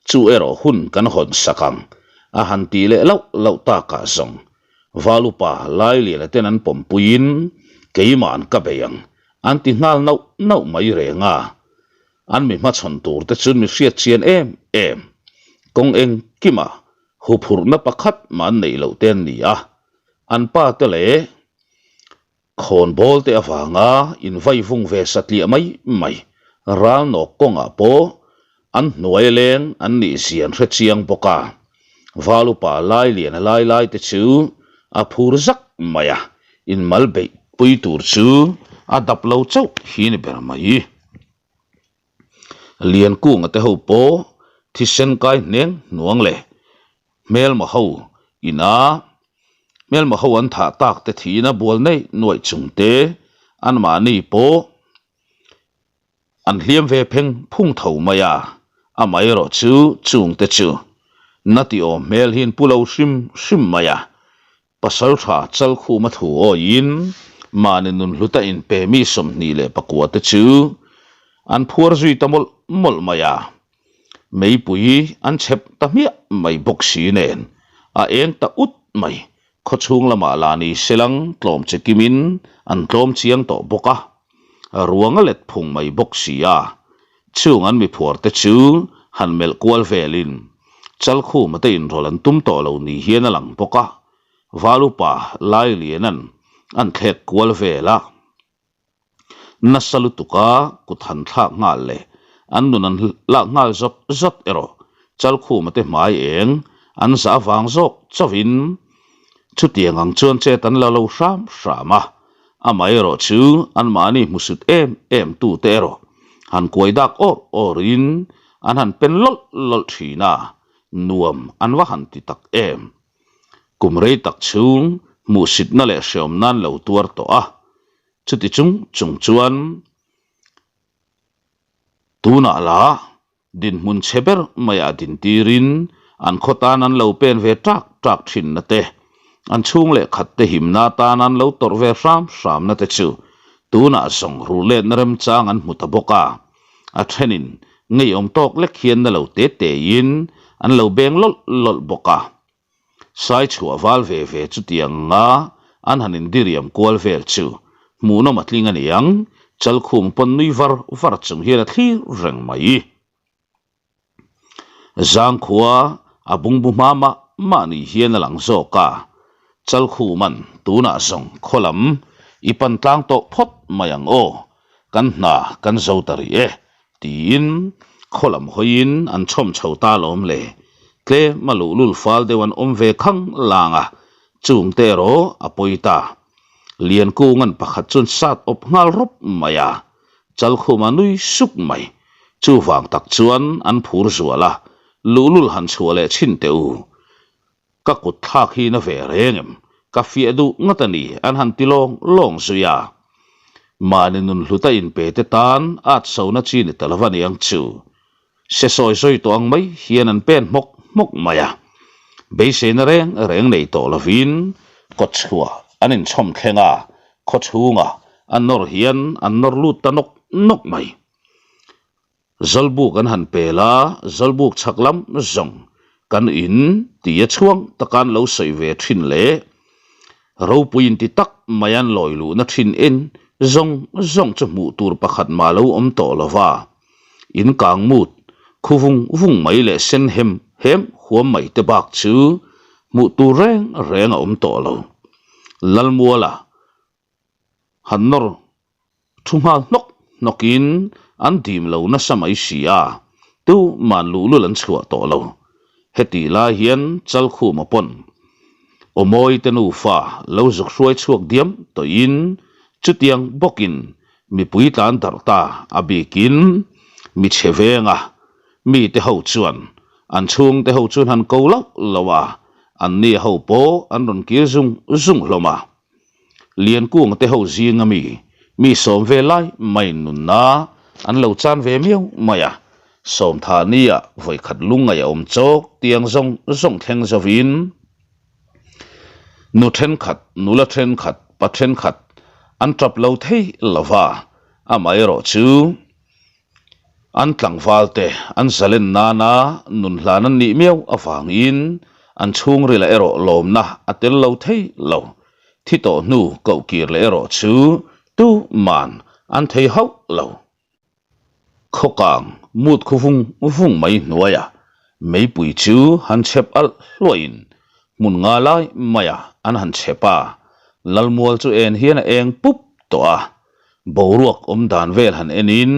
chu erawh hun kan hawn sak ang a han tih leh lauh lauh takah zawng Valupa Lailiana ten an pawmpuiin keimah an ka bei ang an ti nghal nauh nauh mai reng a. An mi hmachhawn tur te chuan mi hriat chian em em. Kawng engkimah huphurhna pakhat mah an neih loh te an ni a. An pa te leh Khawnbawl te avanga invai vung ve satliah mai mai ralnawk kawngah pawh an hnuai leng an nih zia an hre chiang bawk a. Val upa lai lian a lai lai te chu a phur zak mai a, inmal beih pui tur chu a dap lo chauh hi ni ber mai. Liankunga te ho pawh thisen kai hneng hnuang leh hmelma ho ina hmelma ho an thah tak te thihna bual neih nuaih chung te anmahni pawh an hliam ve pheng phung tho mai a, amaherawh chu chung te chu na ti awm hmel hi an pu lo hrim hrim mai a. Pasalṭha Chalkhuma thu awiin mahni nun hluta inpe mi 29 te chu an phuar zui ta mawlh mawlh mai a, meipui an chhep ta hmiah mai bawk si nen a eng ta ut mai, khawchhung lamah lah ni selang tlawm che kimin an tlawm chiang tawh bawk a, ruang a let phung mai bawk si a, chung an miphuar te chu han melh kual velin Chalkhuma te inrawlh an tum tawh lo ni hian a lang bawk a, Valupa Lailiana'n an thlek kual vel a. Nasa lutuka kut han thlak nghal leh an nun an lak nghal zawt zawt erawh Chalkhuma te hmai eng an zah avang zawk chauhin chutiang ang chuan chet an la lo hram hram a. Amaherawh chu anmahni hmusut em em tute erawh han kuai dak awr awrin an han pen lawlh lawlh thin a, nuam an va han ti tak em. Kum rei tak chhung hmuhsitna leh hreawm nan lo tuar tawh a, chuti chung chung chuan tunah lah Dinhmun chhe ber maiah dintirin an khaw tan an lo pen ve ṭak ṭak ṭhinna te, an chhung leh khat te himna atan an lo tawrh ve hram hramna te chu tunah zawng rulletna remchang an hmu ta bawk a. A ṭhenin ngeiawm tawk lek hian na lo te tein an lo beng lawlh lawlh bawk a. Sai chhuah val ve ve chutiang nga an han indiriam kual vel chu. Hmuhnawm a tling a niang, Chalkhum pawn nui var var chung hian a thlir reng mai. Zangkhua a bungbu hma mah mah ni hian a lang zawk a, Chalkhuman tunah zawng khaw lam i pan tlang tawh phawt mai ang aw, kan hna kan zo ta rih e tiin khaw lam hawiin an chhawm chho ta lawm le. Tlem a luhlul fal deuh an awm ve khang lang a, chungte erawh a pawi ta. Liankungan pakhat chuan sat awp nghal rawp mai a, Chalkhuma nui suk mai. Chuvang tak chuan an phur zual a, luhlul han chhuah leh chhin teh u. Ka kut thlak hi na ve reng em? Ka fiah duh ngat a ni, an han ti lawng lawng zui a. Mahni nun hluta inpe te tan at sona chi ni ta lo a niang chu. Se sawi sawi tawh ang mai hian an pen hmawk hmawk mai a. Beiseina reng reng nei tawh lovin kawtchhuah an inchhawm thleng a, khawchhungah an nawr hian an nawr lut ta nawk nawk mai. Zawlbuk an han pel a, zawlbuk chhak lam zawng kan in tia chhuang taka an lo sawi ve thin leh ropui inti tak mai an lawi luhna thin en zawng zawng chu hmuh tur pakhat mah lo awm tawh lova. In kang mut, khu vung vung mai leh sen hem hem huam mai te bak chu hmuh tur reng reng a awm tawh lo. Lalmuala han nawr thu nghal hnawk hnawkin an dim lo nasa mai si a, tuman luhlul an chhuah tawh lo. Hetih lai hian Chalkhuma pawn Awmawi te nufa lo zuk hruai chhuak diam tawhin chutiang bawkin mipui tlan darh ta a bikin mi chhe venga mite ho chuan an chhungte ho chuan han ko loh loh a, anni ho pawh an rawn kir zung zung hlawm a. Liankung te ho zinga mi, mi sawm ve lai mai nunna an lo chan ve miau mai a, Sawmtha nia vawikhat lungngaih a awm chawk tiang zawng zawng thleng zovin nu thenkhat, nula thenkhat, pa thenkhat an tap lo thei lova, amaherawh chu An tlangval te an zalen nana nun hlan an nih miau avangin an chhungrilah erawh lawmna a tel lo thei lo. Thi tawh hnu koh kir leh erawh chu tuman an thei hauh lo. Khawkang mut khu vung vung mai hnuaiah meipui chu han chhep alh hluahin hmun nga lai maiah an han chhep a, Lalmual chu en hian a eng pup tawh a. Boruak awm dan vel han enin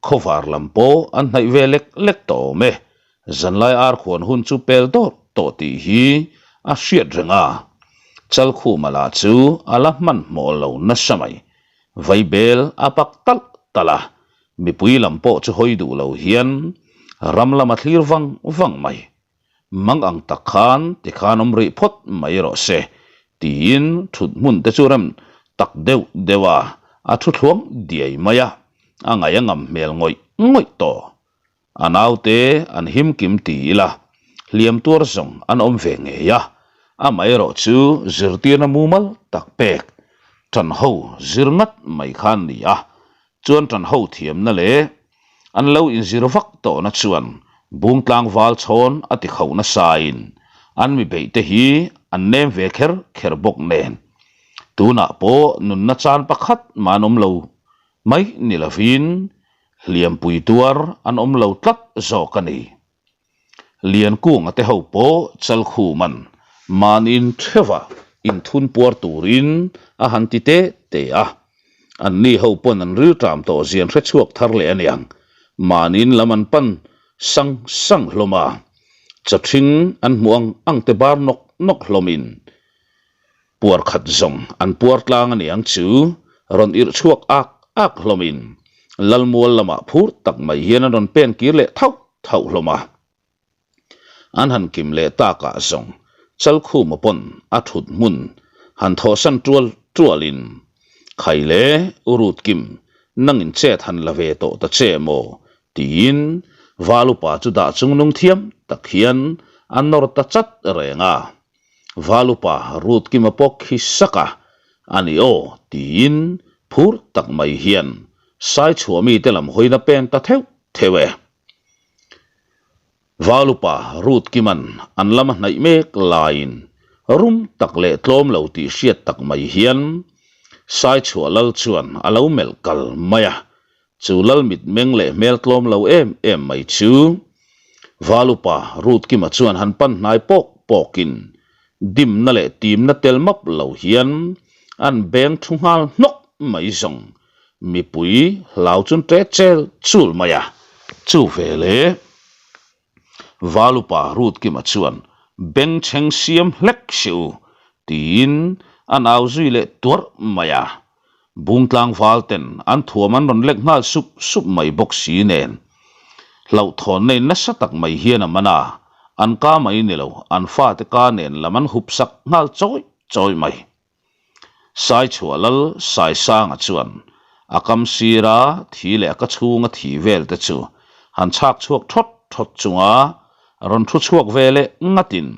khawvar lam pawh an hnaih ve lek lek tawh awm e. Zanlai ar khuan hun chu pel dawr tawh tih hi a hriat reng a. Chalkhuma lah chu a la hmanhmawh lo nasa mai. Vaibel a pak talh talh a, mipui lam pawh chu hawi duh lo hian ram lam a thlir vang vang mai. Mang ang tak khan tikhan awm rih phawt mai rawh se, tiin thut hmun te chu rem tak deuh deuh a, a thu thluang diai mai a, a ngaih a ngam hmel ngawih ngawih tawh. A naute an him kim ti ila, hliam tuar zawng an awm ve ngei a, amaherawh chu zirtirna mumal tak pek tan ho zir ngat mai khan ni a, chuan tan ho thiamna leh An lo inzir vak tawhna chuan Bungtlang val chhawn a ti khauh nasain an mi beihte hi an nem ve kher kher bawk nen. Tunah pawh nunna chan pakhat mah an awm lo mai ni lovin hliampui tuar an awm lo tlat zawk a ni. Liankunga te ho pawh Chalkhuman mahniin theuha inthun puar turin a han ti te te a. Anni ho pawn an rilṭam tawh zian hre chhuak thar leh aniang. Mahniin lam an pan sang sang hlawm a, chawṭhing an hmuh ang ang te bar nawk nawk hlawmin puar khat zawng an puar tlang aniang chu rawn irh chhuak ak ak hlawmin Lalmual lamah phur tak mai hian an rawn pen kir leh thauh thauh hlawm a. An han kim leh takah zawng Chalkhuma pawn a thut hmun han thawhsan tual tualin, Khai le, U Rutkim, nangin chet han la ve tawh ta che maw? tiin Valupa chu dah chungnung thiam tak hian a nawr ta chat reng a. Valupa Rutkima pawh khi sak a, A ni aw, tiin phur tak mai hian Saichhuah mite lam hawina pen ta theuh theuh e. Valupa Ruth Kiman an lama hnaih mek laiin rum tak leh tlawm lo tih hriat tak mai hian. Saichhuah lal chuan a lo melh kal mai a, chu lal mitmeng leh hmel tlawm lo em em mai chu Valupa Rutkima chuan han pan hnai pawk pawkin dimna leh timna tel map lo hian an beng thu nghal hnawk mai zawng mipui hlau chun ṭe chel chul mai a, chu veleh. Valupa Rutkima chuan bengchheng siam hlek si u tiin an au zui leh tuarh mai a. Bungtlang val ten an thuam an rawn lek nghal sup sup mai bawk si nen hlauhthawn nei nasa tak mai hian a man a, an ka mai ni lo an fate ka nen lam an hup sak nghal chawi chawi mai. Saichhuah lal Saisanga chuan a kam sira thi leh a ka chhunga thi vel te chu han chhak chhuak thawt thawt chunga rawn thu chhuak ve leh ngatin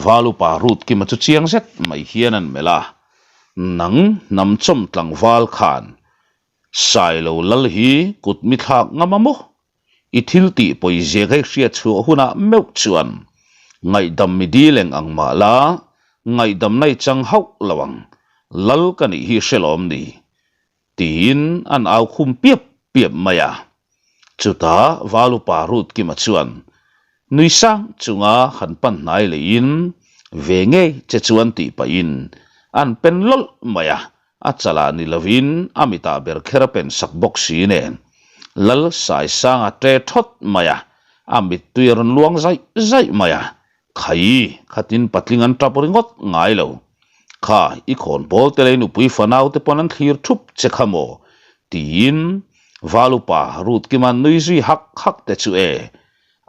Valupa Rutkima chu chiang zet mai hian an melh a, Nang hnamchawm tlangval khan Sailo lal hi kut mi thlak ngam a maw? I thil tih pawizia ka i hriat chhuah hunah meuh chuan ngaihdam mi dil eng ang mah la, ngaihdamna i chang hauh lo ang, lal ka nih hi hre lawm ni? tiin an au khum piap piap mai a. Chutah Valupa Rutkima chuan nui sang chunga han pan hnai leiin ve ngei che chuan tih pahin an pen lawlh mai a. A chalah ni lovin a mitah ber kher a pen sak bawk si nen Lal Saisanga ṭe ṭhawt mai a, a mittui a rawn luang zaih zaih mai a, Khai, khatin patling an ṭap ringawt ngai lo. Kha, i khawnbawl te lei nupui fanau te pawn an thlir ṭhup che kha maw? tiin Valupa Rutkima'n nui zui hak hak te chu e,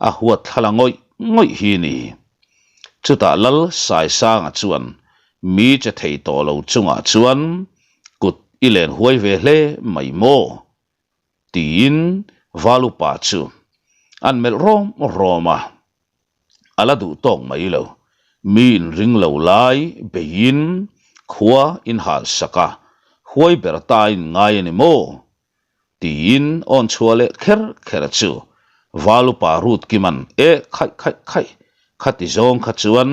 a huat thla la ngawih ngawih hi ni. Chutah Lal Saisanga chuan mi che thei tawh lo chungah chuan kut i len huai ve hle mai maw? tiin Valupa chu an melh rawm rawm a, a la duh tawk mai lo. Mi inring lo lai beiin khua inhal sak a, huai ber ta in ngai a ni maw? Tiin awn chhuah leh kher kher chu Valupa Rutkiman e khaih khaih khaih khati zawng kha chuan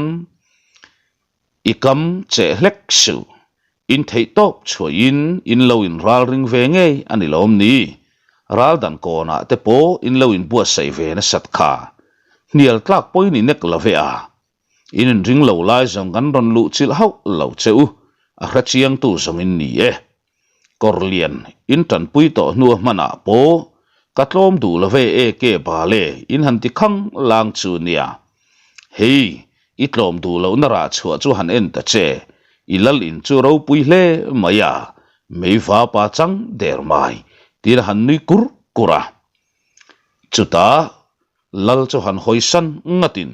i kam cheh hlek suh, in theih tawp chhuahin in lo in ral ring ve ngei a ni lawm ni? Ral dan kawnah te pawh in lo in buatsaih ve nasat kha. Hnial tlak pawhin i nek lo ve a. In inring lo lai zawng kan rawn luh chilh hauh lo che u, a hre chiangtu zawng in ni e. Kawr lian in tanpui tawh hnua hmanah pawh ka tlawm duh lo ve e ke bale in han ti khang lang chu nia. Hei, i tlawm duh lohna rah chhuah chu han en ta che, i lal in chu ropui hle mai a, meiva pa chang der mai tiin a han nui kur kur a. Chutah Lal chu han hawi san ngatin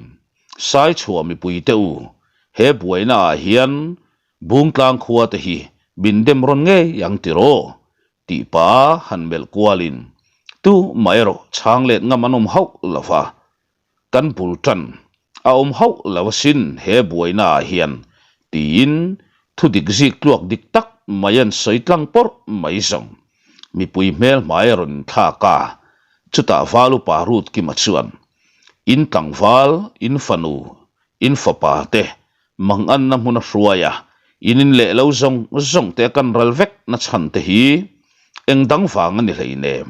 Saichhuah mipuite u, he buaina ah hian Bungtlang khua te hi min dem rawn ngei ang tiraw? tih pa han melh kualin tu mah erawh chhang let ngam an awm hauh lo va, kan bul tan a awm hauh lo asin he buaina ah hian tiin thu dik zik tluak dik tak mai an sawi tlang pawrh mai zawng. Mipui hmel hmai a rawn inthlak a, chutah Valupa Rutkima chuan, In tlangval, in fanu, in fapa te Manganna hmun a hruai a, in in leh lo zawng zawng te a kan ral vek na chhan te hi eng dang vang a ni hleinem.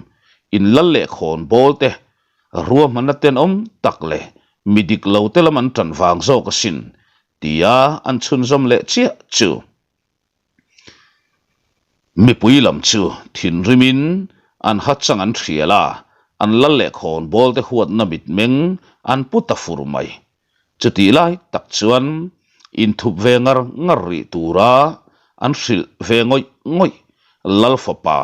In lal leh khawn bawl te, ruahmanna tenawm tak leh mi dik lo te lam an tan vang zawk asin tia an chhunzawm leh chiah chu. Mipui lam chu thinrimin an ha chang an hrial a, an lal leh khawn bawl te huatna mitmeng an pu ta fur mai. Chutih lai tak chuan inthup ve ngar ngar rih tura an hrilh ve ngawih ngawih Lal fapa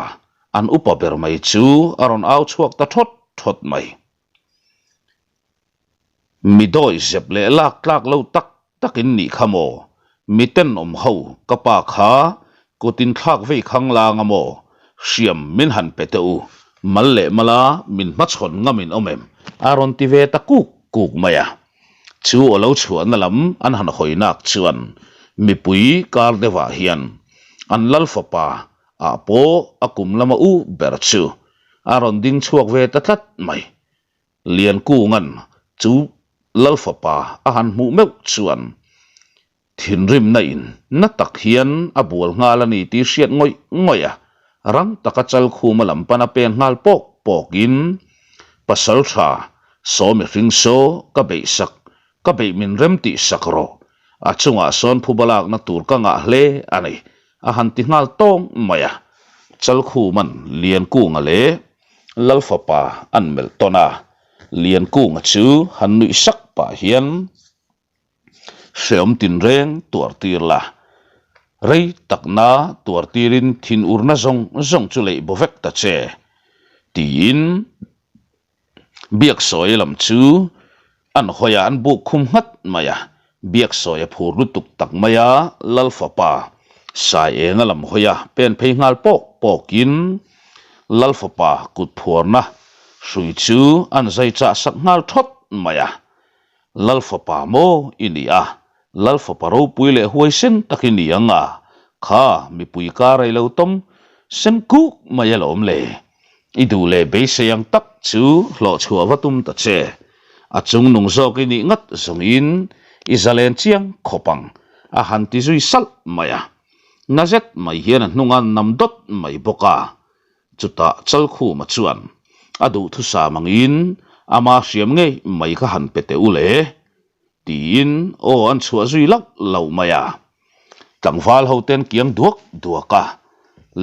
an upa ber mai chu a rawn au chhuak ta thawt thawt mai. Mi dawi zep leh lak tlak lo tak takin nih kha maw? Mi tenawm ho ka pa kha kut in thlak vei khang lang a maw? Hriam min han pe teh u, mal leh mala min hmachhawn ngam in awm em? A rawn ti ve ta kuk kuk mai a. Chu aw lo chhuahna lam an han hawi nak chuan mipui kar deuhah hian an lal fapa ah pawh a kum lama u ber chu a rawn ding chhuak ve ta tlat mai. Liankunga'n chu Lal fapa a han hmuh meuh chuan. Thinrimna in na tak hian a bual nghal a ni tih hriat ngawih ngawih a, rang taka Chalkhuma lam pana pen nghal pawk pawkin, Pasal tha, saw mihring saw ka beih sak, ka beih min rem tih sak rawh, a chungah sawn phuba lakna tur ka ngah hle a ni, a han ti nghal tawng mai a. Chalkhuma'n Liankunga leh Lalfapa an melh tawn a, Liankunga chu han nuih sak pah hian, Hreawm tinreng tuar tir la, rei takna tuar tirin thinurna zawng zawng chu leih baw vek ta che, tiin Biaksawi lam chu an hawiah an buk khum nghat mai a. Biaksawi a phur lutuk tak mai a, Lal fapa Saienga lam hawia pen phei nghal pawk pawkin Lal fapa kut phuarna hrui chu an zai chah sak nghal thawt mai a. Lal fapa maw i ni a, Lal fapa ropui leh huaisen tak i ni ang a, kha mipui kar ei lo tawm sen kuk mai alawm le. I duh leh beisei ang tak chu hlawhchhuah va tum ta che. A chung nung zawk i nih ngat zawngin i zalen chiang khawp ang, a han ti zui salh mai a. Na zet mai hian a hnung a nam dawt mai bawk a. Chutah Chalkhuma chuan a duhthusam angin ama hriam ngei mai kha han pe teh u le tiin aw an chhuah zui lauh lauh mai a. Tlangval ho ten kiang duak duak a,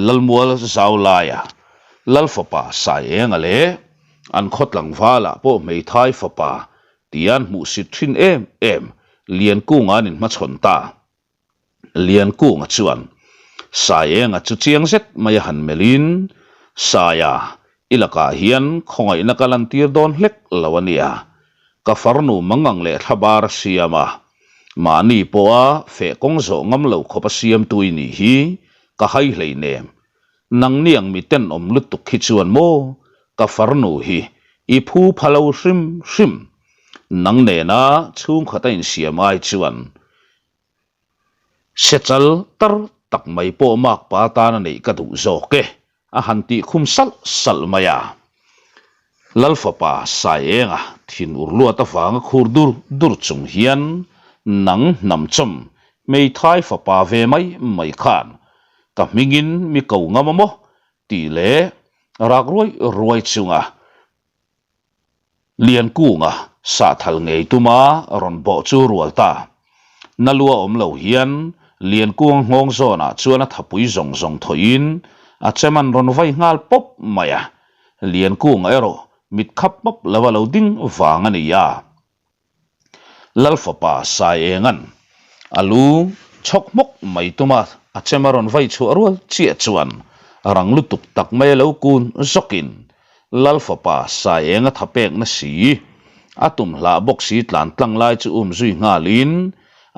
Lalmual zau laia Lal fapa Saienga leh an khaw tlangvalah pawh hmeithai fapa tia an hmuhsit thin em em Liankunga an inhmachhawn ta. Liankunga chuan Saienga chu chiang zet mai a han melhin, Saia, i lakah hian khawngaihna ka lantir dawn hlek lo a nia. Ka farnu mangang leh thlabar a siam a, mahni pawha feh kawng zawh ngam lo khawp a siamtu i nih hi ka hai hleinem. Nangni ang mi tenawm lutuk hi chuan maw ka farnu hi i phu pha lo hrim hrim. Nang nena chhungkhat a insiam ai chuan Sechal tar tak mai pawh makpa tana neih ka duh zawk e, a han tih khum salh salh mai a. Lal fapa Saienga thin ur luat avanga khur dur dur chung hian nang hnamchawm hmeithai fapa ve mai mai khan ka hmingin mi ko ngam a maw tih leh rak ruai ruai chunga Liankunga sahthal ngei tuma rawn bawh chu rual ta. Na lua awm lo hian Liankunga nghawng zawnah chuan a thapui zawng zawng thawhin a chem an rawn vai nghal pawp mai a. Liankunga erawh mit khap map lova lo ding vang a ni a. Lal fapa Saienga'n a lu chhawk hmawk mai tuma a chem a rawn vai chhuah rual chiah chuan rang lutuk tak mai a lo kun zawkin Lal fapa Saienga tha pekna si a tum hlah bawk si tlan tlang lai chu um zui nghalin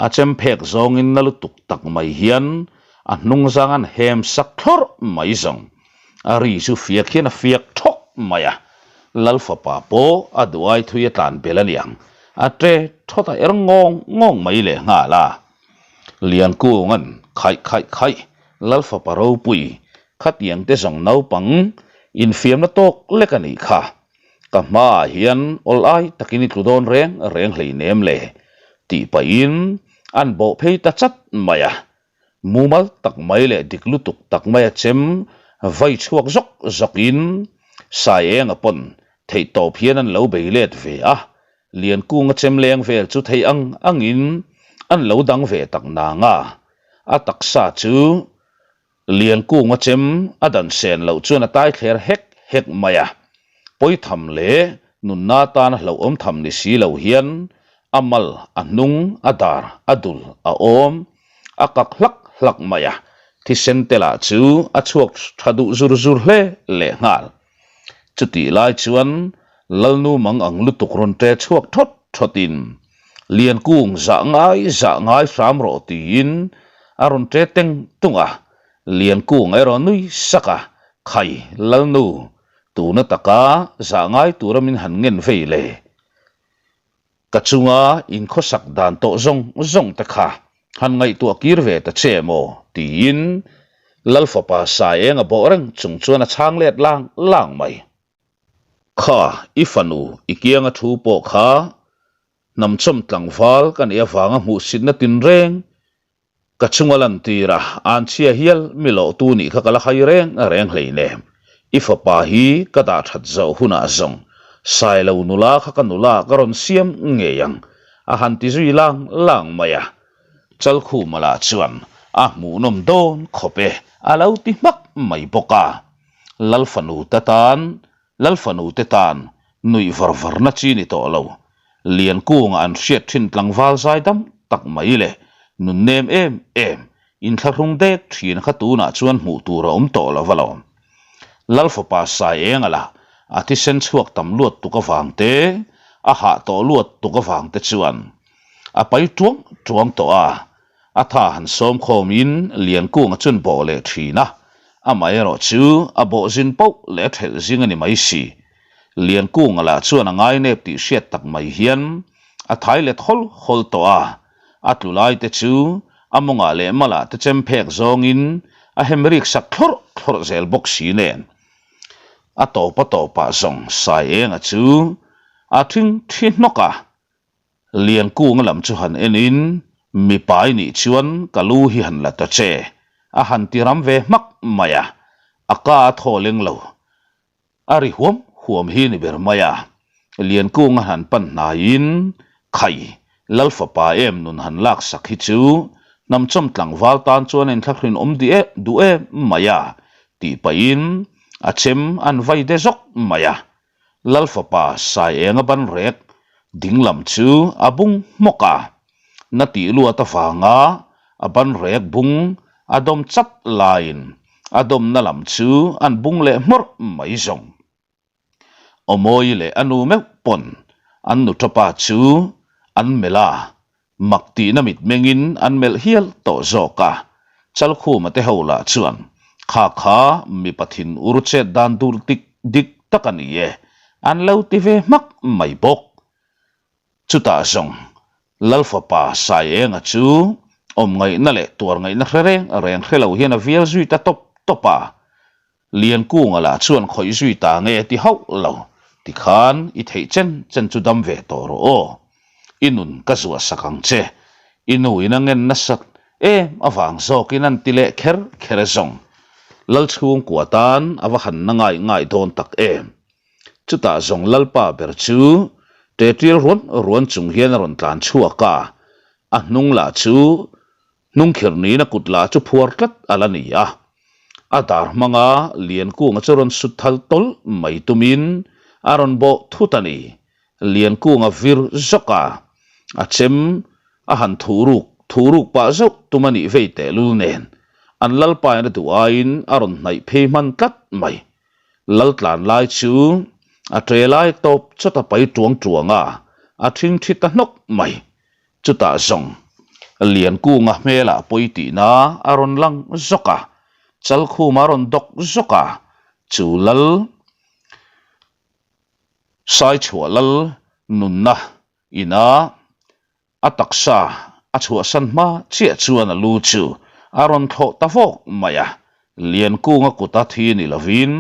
a chem phek zawngin na lutuk tak mai hian a hnung zang an hem sak thlawrh mai zawng. A ri chu fiak hian a fiak thawk mai a, Lal fapa pawh a duai thui a tlan bel a niang, a ṭe thawt a er ngawng ngawng mai leh nghal a. Liankunga'n khaih khaih khaih Lal fapa ropui khatiang te zawng naupang infiamna tawk lek a nih kha, ka hmaah hian awl ai takin i tlu dawn reng reng hleinem le tih pahin an bawh phei ta chat mai a. Mumal tak mai leh dik lutuk tak mai a chem vai chhuak zawk zawkin Saienga pawn theihtawp hian an lo bei let ve a, Liankunga chem leng vel chu thei ang angin an lo dang ve tak nang a, a taksa chu Liankunga chem a dan sen loh chuan a tai thler hek hek mai a, Pawitham leh nunna tana hlauhawm tham ni si lo hian a mal, a hnung, a dar, a dul, a awm, a kak hlak hlak mai a, thisen te lah chu a chhuak tha duh zur zur hle leh nghal. Chutih lai chuan Lalnu mang ang lutuk rawn ṭe chhuak thawt thawtin, Liankung zah ngai zah ngai hram rawh tiin a rawn ṭe teng tung a, Liankung erawh nui sak a, Khai Lalnu, tuna taka zah ngai tura min han ngen vei le. Ka chunga inkhawsak dan tawh zawng zawng te kha han ngaihtuah kir ve ta che maw? tiin Lal fapa Saienga bawh reng chung chuan a chhang let lang lang mai. Kha, i fanu i kianga thu pawh kha hnamchawm tlangval ka nih avanga hmuhsitna tinreng. Ka chunga lantir a, anchhia hial mi lawhtu nih kha ka la hai reng reng hleinem. I fapa hi ka dah that zawh hunah zawng Sailo nula kha ka nula ka rawn siam ngei ang, a han ti zui lang lang mai a. Chalkhuma lah chuan a hmuhnawm dawn khawp e, a lo ti hmak mai bawk a. Lalfanu te tan Lalfanu te tan nuih var varna chi ni tawh lo. Liankunga an hriat thin tlangval zai dam tak mai leh nun nem em em, inthlahrung dek thin kha tunah chuan hmuh tur a awm tawh lo alawm. Lalfapa Sai Enga lah a thisen chhuak tam luat tuk avang te, a hah tawh luat tuk avang te chuan a pai tuang tuang tawh a, A tha han sawm khawmin Liankunga chuan bawh leh thin a, amaherawh chu a bawh zin poh leh a thelh zing a ni mai si. Liankunga lah chuan a ngainep tih hriat tak mai hian a thai let hawl hawl tawh a, a tlu lai te chu a mawngah leh malah te chem phek zawngin a hem rik sak thlawrh thlawrh zel bawk si nen. A tawp a tawpah zawng Saienga chu a thing thi hnawk a, Liankunga lam chu han enin, Mipa i nih chuan ka lu hi han la ta che, a han ti ram ve hmak mai a, a ka a thaw leng lo. A ri huam huam hi ni ber mai a. Liankunga han pan hnaiin, Khai, Lal fapa em nun han lak sak hi chu hnamchawm tlangval tan chuan a inthlahrun awm duh em mai a, tih pahin a chem an vai de zawk mai a. Lal fapa Saienga ban rek ding lam chu a bung hmawk a, na tih luat avanga a ban rek bung a dawm chat laiin a dawmna lam chu an bung leh hmawrh mai zawng. Awmawi leh a nu meuh pawn an nu tapa chu an melh a, Mak tihna mitmengin an melh hial tawh zawk a, Chalkhuma te ho lah chuan, Kha kha mipa thin ur chet dan dur dik dik tak a ni e, an lo ti ve hmak mai bawk. Chutah zawng Lalfapa Saienga chu awm ngaihna leh tuar ngaihna hre reng reng hre lo hian a vial zui ta tawp tawp a, Liankunga lah chuan khawih zui ta nge ti hauh lo, tikhan i theih chen chen chu dam ve tawh rawh aw. I nun ka zuah sak ang che, i nu in a ngen nasat em avang zawkin an ti leh kher kher e zawng. Lalchhungkua tan a va han na ngai ngai dawn tak em. Chutah zawng Lalpa ber chu ṭeṭial ruan ruan chung hian a rawn tlan chhuak a, a hnung lah chu Hnungkhirh niin a kut lah chu phuar tlat a la ni a, a dar hmanga Liankunga chu rawn sut thal tawlh mai tumin a rawn bawh thut a ni. Liankunga vir zawk a, a chem a han thuh ruk thuh ruk pah zauh tum a nih vei tehlul nen an lalpain a duh aiin a rawn hnaih phei hman tlat mai. Laltlan lai chu a ṭe lai tawp chawt a pai tuang tuang a, a ṭhingṭhi ta hnawk mai. Chutah zawng, Liankunga hmelah pawi tihna a rawn lang zawk a, Chalkhuma a rawn dawk zawk a, chu lal Saichhuah lal nunna ina a taksa a chhuahsan hma chiah chuan a lu chu a rawn thlawh ta vawk mai a, Liankunga kuta thi ni lovin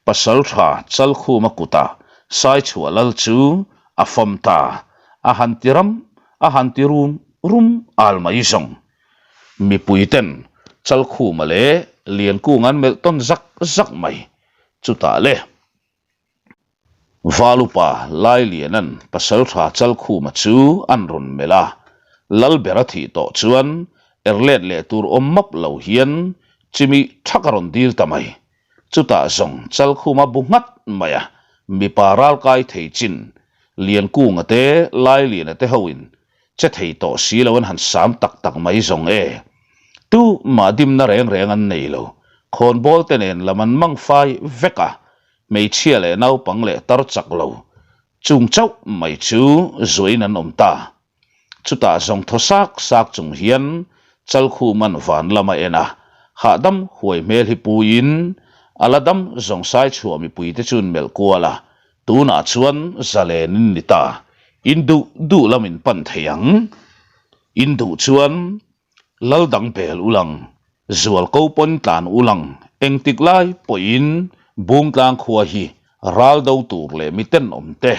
Pasaltha Chalkhuma kutah Saichhuah lal chu a fam ta, a han ti ram, a han ti rum rum al mai zawng. Mipui ten Chalkhuma leh Liankunga an melh tawn zak zak mai. Chutah le. Valupa Lailiana'n Pasaltha Chalkhuma chu an rawn melh a, Lalber a thih tawh chuan er let leh tur awm map lo hian chimi thak a rawn dil ta mai. Chutah zawng Chalkhuma bu nghat mai a, mipa ralkai thei chin Liankunga te Lailiana te hoin che thei tawh si lo an han sam tak tak mai zawng e. Tu mah dimna reng reng an nei lo. Khawnbawl te nen lam an mang fai vek a, hmeichhia leh naupang leh tar chak lo chung chauh mai chu zuain an awm ta. Chutah zawng thaw sak sak chung hian Chalkhuman van lam a en a, hahdam huai hmel hi puiin a la dam zawng sai chhuah mipui te chu an melh kual a, Tunah chuan zalen in ni ta, in duh duh lam in pan thei ang. In duh chuan lal dang bel ulang, zual ko pawn tlan ulang, engtik lai pawhin Bungtlang khua hi ral do tur leh mi tenawm te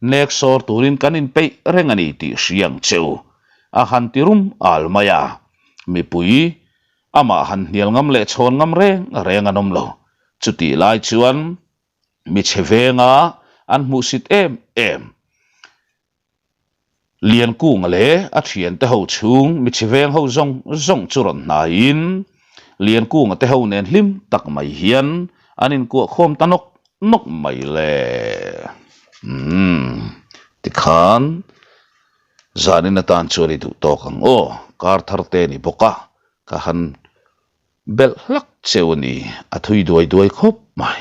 nek sawr turin kan inpeih reng a ni tih hria ang che u, a han ti rum al mai a. Mipui amah han hnial ngam leh chhawn ngam reng reng an awm lo. Chutih lai chuan mi chhe venga an hmuhsit em em. Liankunga leh a thiante ho chhung mi chhe veng ho zawng zawng chu rawn hnaiin Liankunga te ho nen hlim tak mai hian an inkuah khawm ta nawk nawk mai le. Umm tikhan zanin atan chuan i duh tawk ang aw, kar thar te ni bawk a, ka han belh hlak cheu a ni, a thui duai duai khawp mai.